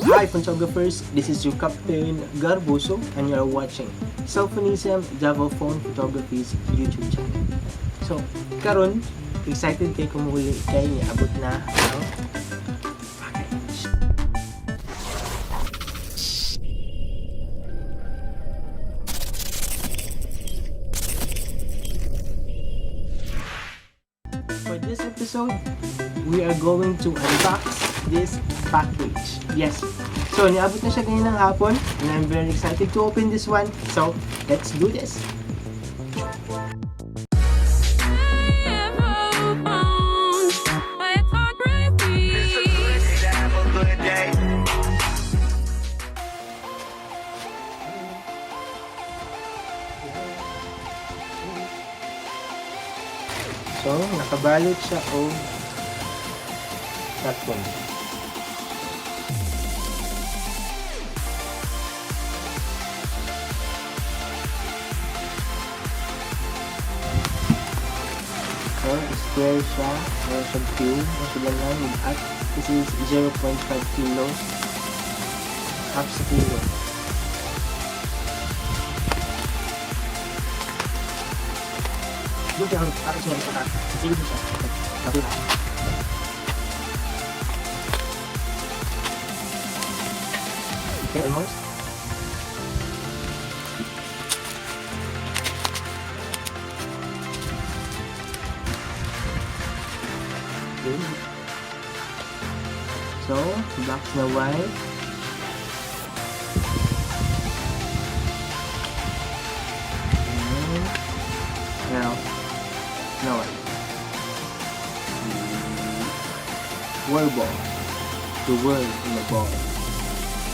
Hi photographers, this is your Captain Garboso and you are watching Cellphonism Java Phone Photography's YouTube channel. So, karon excited kay kumuuli kay niabot na ang package. For this episode, we are going to unbox this package. Yes. So, niabot na siya kaninang hapon and I'm very excited to open this one. So, let's do this. Have a good day. So, nakabalot siya og karton. So, square siya. Meron siyang cube. Ang sila lang at this is 0.5 kilos. Half sa kilo. Yung ang package niya isa ka. Silid siya. Okay na. Okay, almost. Okay. So, box na white. And now, no white. World ball. The world in the ball.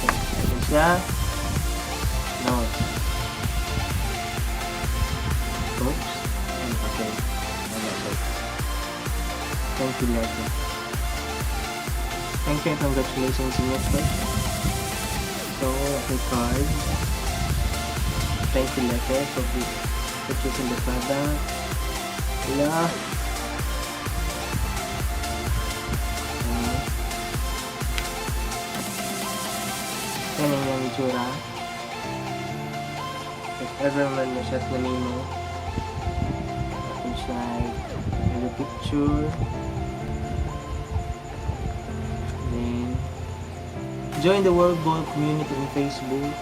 Okay, ito siya. No. Oops. Okay. Ano, sorry. Thank you, letter. Thank you and congratulations in your first. So, okay, card. Thank you letter for purchasing the product. Wala. Yan ang iyang itsura. If ever man na-shot na nimo, ating slide the picture. Then, join the World Ball community on Facebook.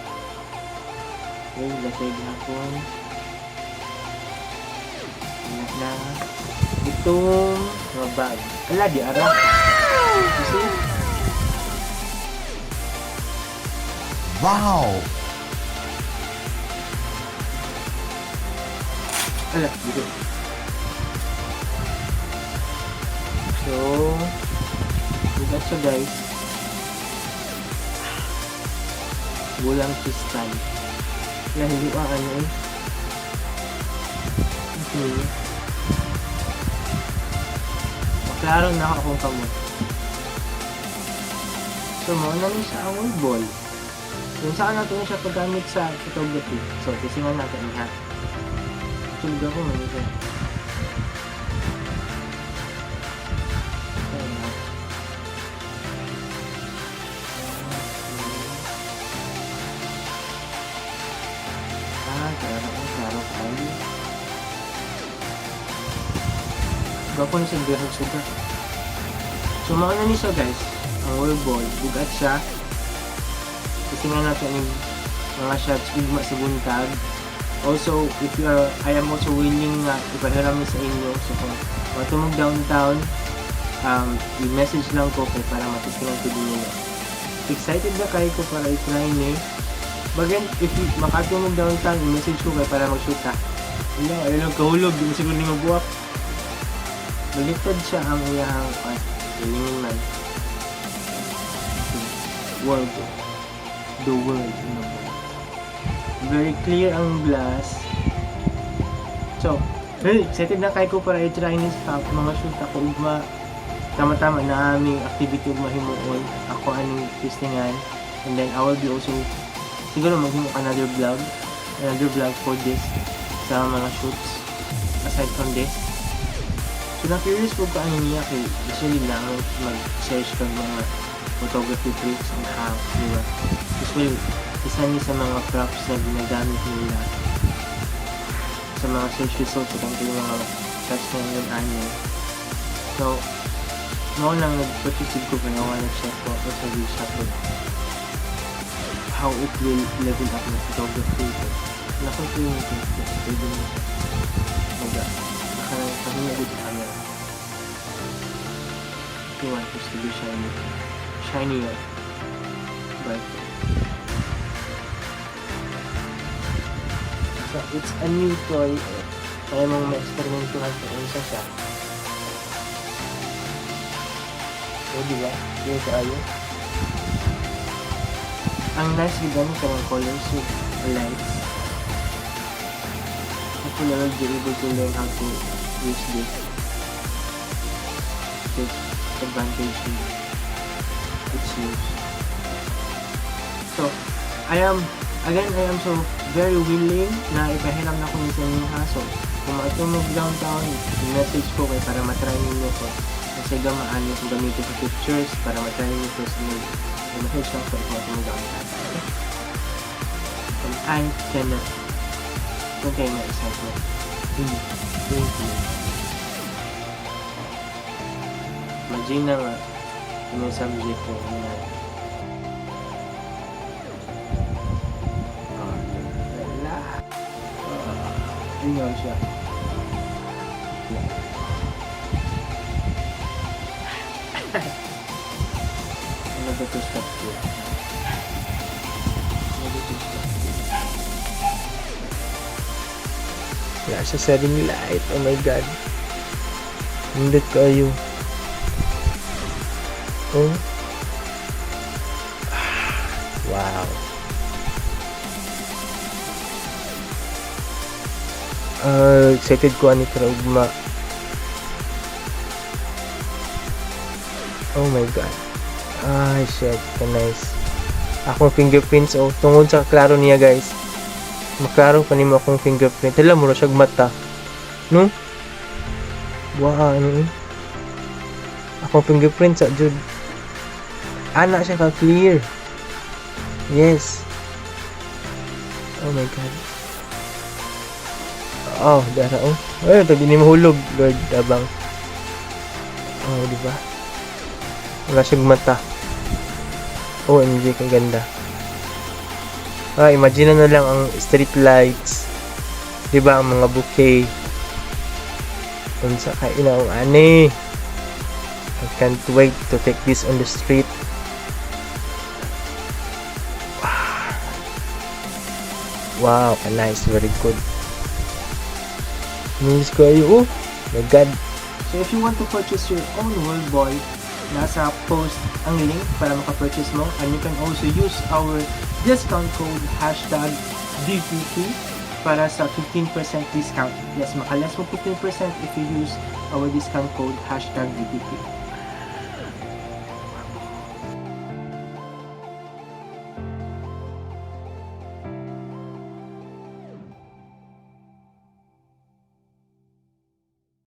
Okay, letter gihapon. Wala na. Itong mga bag. Ala, di ara. You see? Wow! Ala, dito. So, bugat siya, guys. Bulang kristal. Kaya hindi pa ano eh. Okay. Maklaro na ako akong kamot. So, mao na ni siya ang world ball. Yung saan natin siya paggamit sa photography. So, tisingan natin ha. Tulog ako man ito. Ayan na. Ah, klaro ko, klaro kayo. Gwapo na siyang bihag suga. So, mao na ni siya, guys. Ang world ball. Bugat siya. Tisingan natin yung mga shots ugma sa buntag. Also, if you are, I am also willing nga ipahiram ni sa inyo. So, kung matumog downtown, i-message lang ko kay para matistingan ko din nila. Excited na kayo ko para i-try ni. Bagan, if you makatumog downtown, i-message ko kay para mag-shoot ka. Wala, ayaw lang kahulog, di mo siguro ni mabuwak. Baliktad siya ang iyahang, ay, hilingin man. World. The world in the world. Very clear ang glass. So, hey, excited na kay ko para i-try ni sa mga shoot ako ugma. Tama-tama na aming activity ugma himuon. Ako aning testingan. And then I will be also siguro maghimo another vlog. Another vlog for this sa mga shoots aside from this. So, na-curious po ka ano niya kay usually na mag-search kag mga photography tricks and how, di ba? Usually, isa ni sa mga props na ginagamit nila sa mga search results sa kung yung mga shots na yun ani. So, mao lang nag-purchase ko kaya wanna check ko ako sa siya ko how it will level up my photography ko. Naku, yung pwede mo siya. Mag, naka, good camera. If you want this to be shiny. Shinier. Brighter. So, it's a new toy. Kaya mong ma-eksperimentuhan kung unsa siya. So, di ba? Yung kaayo. Ang nice gid ani kanang colors with lights. Hopefully, I will be able to learn how to use this. Take advantage in its use. So, I am, again, I am so very willing na ipahiram na ko ni sa inyo ha. So, kung maadto downtown, message ko kay para matry ninyo ko. Kasi gamaan yung kung gamitin sa pictures para matry ninyo first mag message lang ko kung maadto downtown. Okay? And I cannot contain my excitement. Thank you. Imagine na nga yung subject ko na wala. Yun nga siya. Ano ba to stop here? Ano ba to stop here? Wala siya sa ring light. Oh my God. Nindot kayo. Oh. Wow. Excited ko ani para ugma. Oh my God. Ay, shit. Ka nice. Akong fingerprints, oh. Tungod sa klaro niya, guys. Maklaro pa nimo akong fingerprint. Hala, mura siyag mata. No? Wow, ano eh? Akong fingerprint sa jud. Ana siya ka clear. Yes. Oh my God. Oh, dara oh. Ay, tag ni mahulog, Lord abang. Oh, di ba? Wala siyang mata. OMG, kaganda. Ah, imagine na lang ang street lights. 'Di ba ang mga bouquet. Unsa kay inaong ani. I can't wait to take this on the street. Wow, nice, very good. Miss ko ayo, oh. My God. So if you want to purchase your own World Boy, nasa post ang link para maka-purchase mo, and you can also use our discount code #DPP para sa 15% discount. Yes, makaless mo 15% if you use our discount code #DPP.